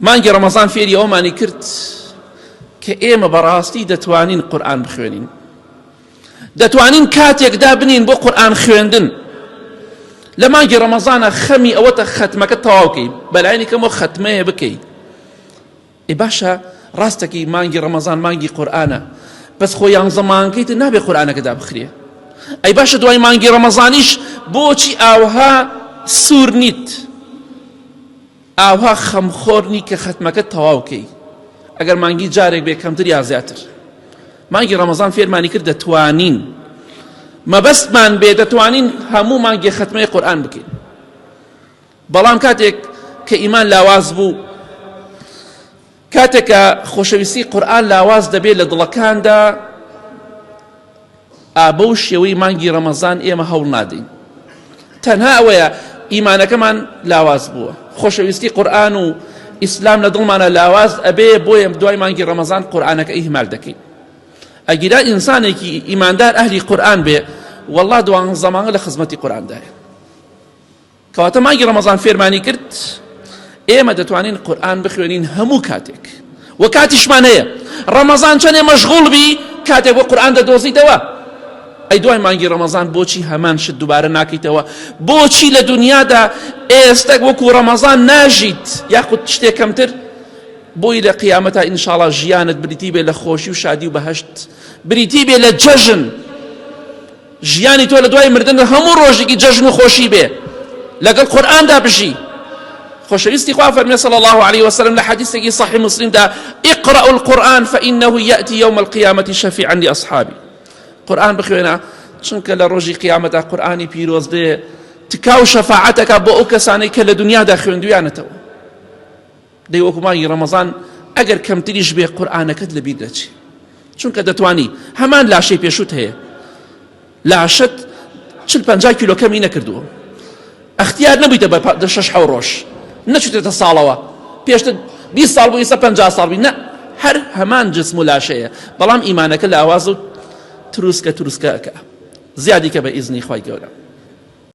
مانگی ڕەمەزان فێری ئەومانی کرد کە ئێمە بەڕاستی دەتوانین قورئان بخوێنین دەتوانین کاتێک دابنین بۆ قورئان خوێندن لە مانگی ڕەمەزانە خەمی ئەوەتە خەتمەکە تەواوکەی بەلایانی کەمەوە خەتمەیە بکەی ئێ باشە ڕاستەکی مانگی ڕەمەزان مانگی قورئانە بەس خۆ یانزە مانگەی تر نابێ قورئانەکە دابخرێ ئەی باشە دوای مانگی ڕەمەزانیش بۆچی ئاوها سوور نیت ئاوها خەمخۆر نی کە خەتمەکە تەواو کەی ئەگەر مانگی جارێک بێ کەمتر یا زیاتر مانگی ڕەمەزان فێرمانی کرد دەتوانین مەبەستمان بێ دەتوانین هەموو مانگی خەتمەی قورئان بکەین بەڵام کاتێک کە ئیمان لاواز بوو کاتێک کە خۆشەویستی قورئان لاواز دەبێت لە دڵەکاندا ئابە و شێوەی مانگی ڕەمەزان ئێمە هەوڵ نادەین تەنها ئەوەیە ئیمانەکەمان لاواز بووە خۆشەویستی قورئان و ئیسلام لە دڵمانە لاواز ئەبێ بۆیە دوای مانگی ڕەمەزان قورئانەکە ئیهمال دەکەین ئەگیرا ئینسانێکی ئیماندار ئەهلی قورئان بێ والله دوانزە مانگە لە خزمەتی قورئاندایە کەواتە مانگی ڕەمەزان فێرمانی کرد ئێمە دەتوانین قورئان بخوێنین هەموو کاتێک و کاتیشمان هەیە ڕەمەزان چەندێ مەشغوڵ بی کاتێک بۆ قورئان دەدۆزیتەوە ئەی دوای مانگی ڕەمەزان بۆچی هەمان شت دووبارە ناکەیتەوە بۆچی لە دنیادا ئێستا وەکو ڕەمەزان ناژیت یاخود شتێک کەمتر بۆی لە قیامەتا ئینشاڵا ژیانت بریتی بێ لە خۆشی و شادی و بەهشت بریتی بێ لە جەژن ژیانی تۆ لە دوای مردن هەموو ڕۆژێکی جەژن و خۆشی بێ لەگەڵ قورئاندا بژی خۆشەویستی خوا فەرمی صلی الله عليه وسلم لە حەدیثێکی صحیح مسلمدا اقرأوا القرآن فإنه يأتي يوم القيامة شفيعا لأصحابه قورئان بخوێنە چونکە لە ڕۆژی قیامەتا قورئانی پیرۆز دێ تکا و شەفاعەتەکە بۆ ئەو کەسانەی کە لە دنیادا خوێندویانەتەوە دەی وەکو مانگی ڕەمەزان ئەگەر کەمتریش بێ قورئانەکەت لەبیر دەچێ چونکە دەتوانی هەمان لاشەی پێشوت هەیە لاشت چل پ کیلۆ کەمی نەکردووە ئەختیار نەبوویتە بە شەش حەو ڕۆژ نەچوتێتە ساڵەوە پێشتر 20 ساڵ بوو ئێستا 50 ساڵ بی نە هەر هەمان جسم و لاشەیە بەڵام ئیمانەکە لاواز و تروسکە تروسکەکە زیادی کە بە ئیزنی خوای گەورە.